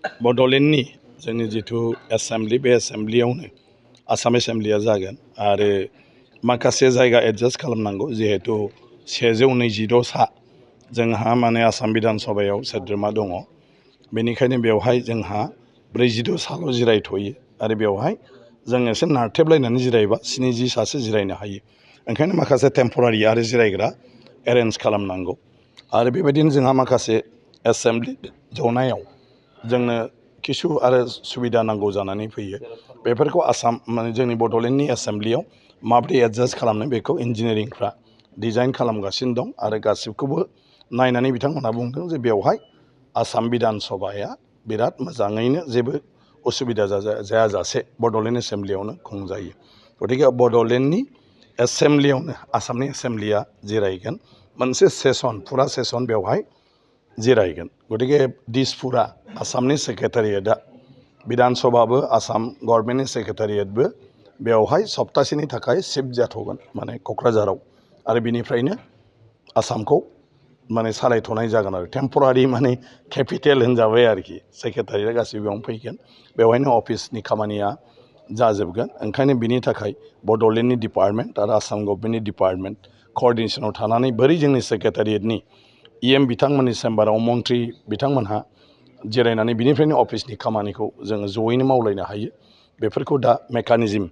बड'लेण्डनि जोंनि जिथु एसेम्ब्लि बे एसेम्ब्लियावनो आसाम एसेम्ब्लिया जागोन आरो माखासे जायगा एडजास्ट खालामनांगौ जिहेतु 126 सा जोंहा माने आसाम बिधान सभायाव सोद्रोमा दङ बेनिखायनो बेवहाय जोंहा 42 साल' जिरायथ'यो आरो बेवहाय जों एसे नारथेबलायनानै जिरायबा 70 सासो जिरायनो हायो ओंखायनो माखासे टेम्परारि आरो जिरायग्रा एरेन्ज खालामनांगौ आरो बेबायदिनो जोंहा माखासे एसेम्ब्लि जनायाव जोंनो किसु आरो सुबिदा नांगौ जानानै फैयो बेफोरखौ आसाम माने जोंनि बड'लेण्डनि एसेम्ब्लियाव माबोरै एडजास्ट खालामनो बेखौ इन्जिनियारिंफ्रा डिजाइन खालामगासिनो दं आरो गासिबखौबो नायनानै बिथांमोनहा बुंदों जे बेवहाय आसाम बिधान सभाया बिराद मोजाङैनो जेबो उसुबिदा जायाजासे बड'लेण्ड एसेम्ब्लियावनो खुंजायो गतिके बड'लेण्डनि एसेम्ब्लियावनो आसामनि एसेम्ब्लिया जिरायगोन मोनसे सेसन फुरा सेसन बेवहाय जिरायगोन गतिके दिसपुरा आसामनि सेक्रेटारियेटआ बिधान सभाबो आसाम गभर्नमेन्टनि सेक्रेटारियेटबो बेवहाय सप्तासेनि थाखाय शिफ्ट जाथ'गोन माने क'क्राझाराव आरो बिनिफ्रायनो आसामखौ माने सालायथ'नाय जागोन आरो टेम्परारि माने केपिटेल होनजाबाय आरोखि सेक्रेटारियेटआ गासिबो बेयावनो फैगोन बेवहायनो अफिसनि खामानिया जाजोबगोन ओंखायनो बिनि थाखाय बड'लेण्डनि डिपार्टमेन्ट आरो आसाम गभर्नमेन्टनि डिपार्टमेन्ट क'अर्डिनेसनाव थानानै बोरै जोंनि सेक्रेटारियेटनि इएम बिथांमोननि चेम्बाराव मन्थ्रि बिथांमोनहा जिरायनानै बिनिफ्रायनो अफिसनि खामानिखौ जोङो जयैनो मावलायनो हायो बेफोरखौ दा मेकानिजम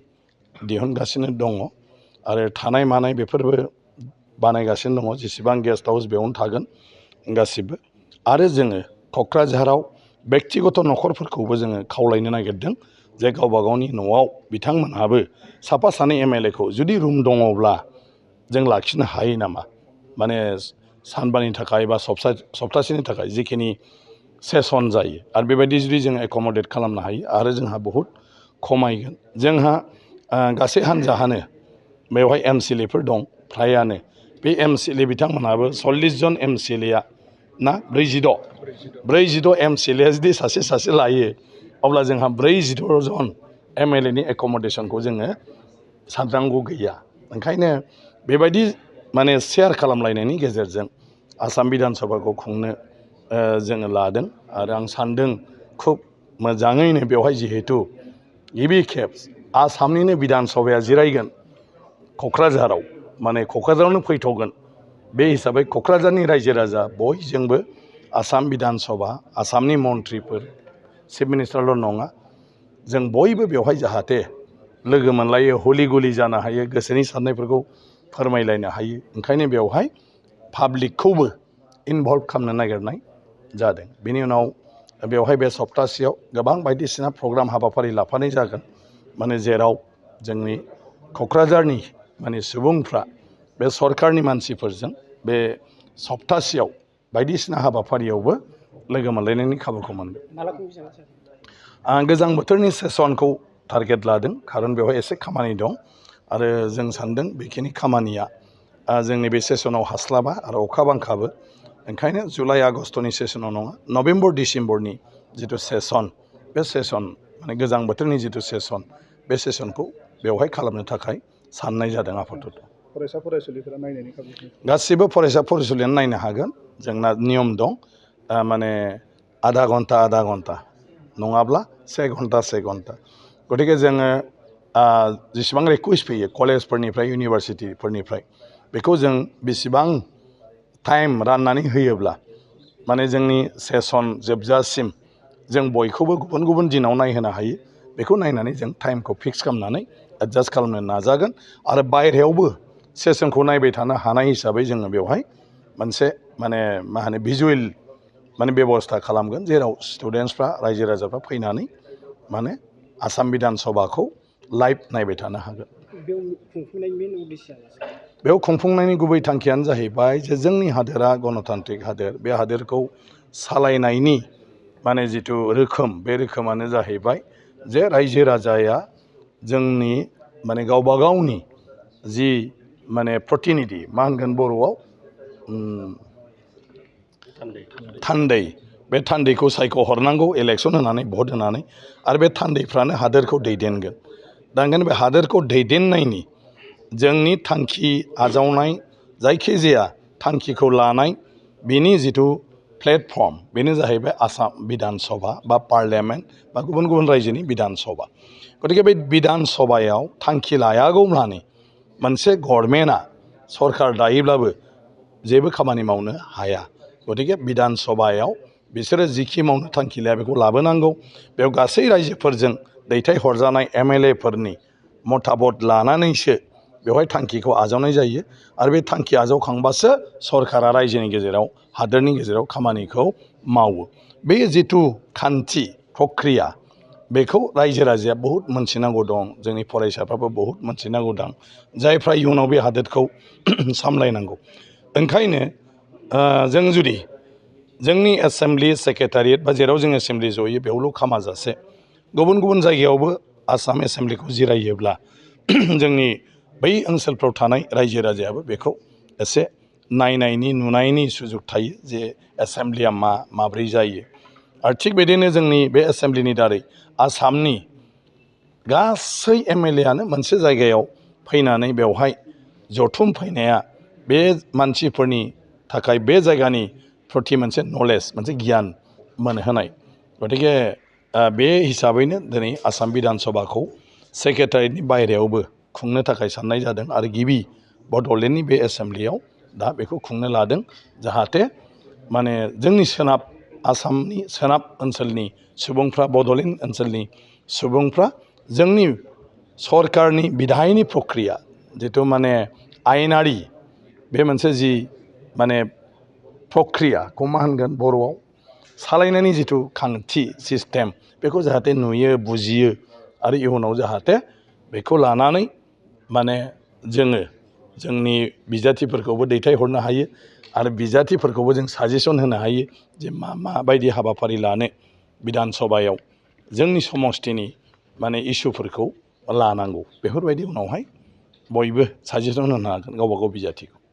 दिहुनगासिनो दङ आरो थानाय मानाय बेफोरबो बानायगासिनो दङ जेसेबां गेस्ट हाउस बेयावनो थागोन गासिबो आरो जोङो क'क्राझाराव बेक्तिगत न'खरफोरखौबो जोङो खावलायनो नागिरदों जे गावबा गावनि न'आव बिथांमोनहाबो साफा सानै एमएलएखौ जुदि रुम दङब्ला जों लाखिनो हायो नामा माने सानबानि थाखाय बा सप्तासेनि थाखाय जिखिनि सेसन जायो आरो बेबायदि जुदि जों एकमडेट खालामनो हायो आरो जोंहा बहुद खमायगोन जोंहा गासै हान्जाहानो बेवहाय एमसिएलएफोर दं फ्रायानो बे एमसिएलए बिथांमोनहाबो 40 जन एमसिएलएआ ना 46 एमसिएलएआ जुदि सासे लायो अब्ला जोंहा 42 जन एमएलएनि एकमडेसनखौ जोङो साननांगौ गैया ओंखायनो बेबायदि माने शेयार खालामलायनायनि गेजेरजों आसाम बिधान सभाखौ खुंनो जोङो लादों आरो आं सानदों खुब मोजाङैनो बेवहाय जिहेतु गिबि खेब आसामनिनो बिधान सभाया जिरायगोन क'क्राझाराव माने क'क्राझारावनो फैथ'गोन बे हिसाबै क'क्राझारनि रायजो राजा बयजोंबो आसाम बिधान सभा आसामनि मन्थ्रिफोर चिफ मिनिस्टारल' नङा जों बयबो बेवहाय जाहाथे लोगो मोनलायो हलि गलि जानो हायो गोसोनि साननायफोरखौ फोरमायलायनो हायो ओंखायनो बेवहाय पाब्लिकखौबो इनभल्भ खालामनो नागिरनाय जादों बेनि उनाव बेवहाय बे सप्तासेयाव गोबां बायदिसिना प्रग्राम हाबाफारि लाफानाय जागोन माने जेराव जोंनि क'क्राझारनि माने सुबुंफ्रा बे सरकारनि मानसिफोरजों बे सप्तासेयाव बायदिसिना हाबाफारियावबो लोगो मोनलायनायनि खाबुखौ मोनगोन आं गोजां बोथोरनि सेसनखौ टारगेट लादों खारन बेवहाय एसे खामानि दं आरो जों सानदों बेखिनि खामानिया जोंनि बे सेसनाव हास्लाबा आरो अखा बांखाबो ओंखायनो जुलाइ आगस्ट'नि सेसनाव नङा नभेम्बर डिसेम्बरनि जिथु सेसन बे सेसन माने गोजां बोथोरनि जिथु सेसन बे सेसनखौ बेवहाय खालामनो थाखाय साननाय जादों आपातत फरायसा फरायसुलिफोरा नायनायनि खाबु गासिबो फरायसा फरायसुलियानो नायनो हागोन जोंना नियम दं माने आधा घन्टा नङाब्ला 1 घन्टा गतिके जोङो जेसेबां रिकुवेस्ट फैयो कलेजफोरनिफ्राय इउनिभारसिटिफोरनिफ्राय बेखौ जों बेसेबां टाइम राननानै होयोब्ला माने जोंनि सेसन जोबजासिम जों बयखौबो गुबुन गुबुन दिनाव नायहोनो हायो बेखौ नायनानै जों टाइमखौ फिक्स खालामनानै एडजास्ट खालामनो नाजागोन आरो बायहेरायावबो सेसनखौ नायबाय थानो हानाय हिसाबै जोङो बेवहाय मोनसे माने मा होनो भिजुवेल माने बेबस्था खालामगोन जेराव स्टुडेन्टसफ्रा रायजो राजाफ्रा फैनानै माने आसाम बिधान सभाखौ लाइभ नायबाय थानो हागोन बेयाव खुंफुंनायनि गुबै थांखियानो जाहैबाय जे जोंनि हादोरा गणतान्त्रिक हादोर बे हादोरखौ सालायनायनि माने जिथु रोखोम बे रोखोमानो जाहैबाय जे रायजो राजाया जोंनि माने गावबा गावनि जि माने प्रतिनिधि मा होनगोन बर'आव थान्दै बे थान्दैखौ सायख'हरनांगौ इलेक्सन होनानै भट होनानै आरो बे थान्दैफ्रानो हादोरखौ दैदेनगोन दा ओंखायनो बे हादोरखौ दैदेननायनि जोंनि थांखि आजावनाय जायखिजाया थांखिखौ लानाय बिनि जिथु प्लेटफर्म बेनो जाहैबाय आसाम बिधान सभा बा पार्लियामेन्ट बा गुबुन गुबुन रायजोनि बिधान सभा। गतिके बे बिधान सभायाव थांखि लायागौमानि मोनसे गभर्नमेन्टआ सरकार दायोब्लाबो जेबो खामानि मावनो हाया। गतिके बिधान सभायाव बिसोरो जिखि मावनो थांखि लाया बेखौ लाबोनांगौ। बेयाव गासै रायजोफोरजों दैथायहरजानाय MLA फोरनि मतामत लानानैसो बेवहाय थांखिखौ आजावनाय जायो आरो बे थांखि आजावखांबासो सरकारा रायजोनि गेजेराव हादोरनि गेजेराव खामानिखौ मावो। बे जिथु खान्थि प्रक्रिया बेखौ रायजो राजाया बहुद मोनथिनांगौ दं, जोंनि फरायसाफ्राबो बहुद मोनथिनांगौ दं, जायफ्रा इयुनाव बे हादोरखौ सामलायनांगौ। ओंखायनो जों जुदि जोंनि एसेम्ब्लि सेक्रेटारियेट बा जेराव जों एसेम्ब्लि जयो बेयावल' खामाजासे गुबुन गुबुन जायगायावबो आसाम एसेम्ब्लिखौ जिरायोब्ला जोंनि बै ओनसोलफ्राव थानाय रायजो राजायाबो बेखौ एसे नायनायनि नुनायनि सुजुग थायो जे एसेम्ब्लिया माब्रै जायो। आरो थिग बिदिनो जोंनि बे एसेम्ब्लिनि दारै आसामनि गासै MLA-आनो मोनसे जायगायाव फैनानै बेवहाय जथुम फैनाया बे मानसिफोरनि थाखाय बे जायगानि प्रति मोनसे नलेज, मोनसे गियान मोनहोनाय। गतिके बे हिसाबैनो दिनै आसाम बिधान सभाखौ सेक्रेटारियेटनि बायहेरायावबो खुंनो थाखाय साननाय जादों आरो गिबि बड'लेण्डनि बे एसेम्ब्लियाव दा बेखौ खुंनो लादों, जाहाथे माने जोंनि सोनाब आसामनि सोनाब ओनसोलनि सुबुंफ्रा, बड'लेण्ड ओनसोलनि सुबुंफ्रा जोंनि सरकारनि बिधायनि प्रक्रिया जिथु माने आयेनारि बे मोनसे जि माने प्रक्रियाखौ मा होनगोन बर'आव, सालायनायनि जिथु खान्थि सिस्टेम बेखौ जाहाथे नुयो बुजियो आरो इयुनाव जाहाथे बेखौ लानानै माने जोङो जोंनि बिजाथिफोरखौबो दैथायहरनो हायो आरो बिजाथिफोरखौबो जों साजेसन होनो हायो जे माबायदि हाबाफारि लानो बिधान सभायाव जोंनि समस्थिनि माने इसुफोरखौ लानांगौ। बेफोरबायदि उनावहाय बयबो साजेसन होनो हागोन गावबा गाव बिजाथिखौ।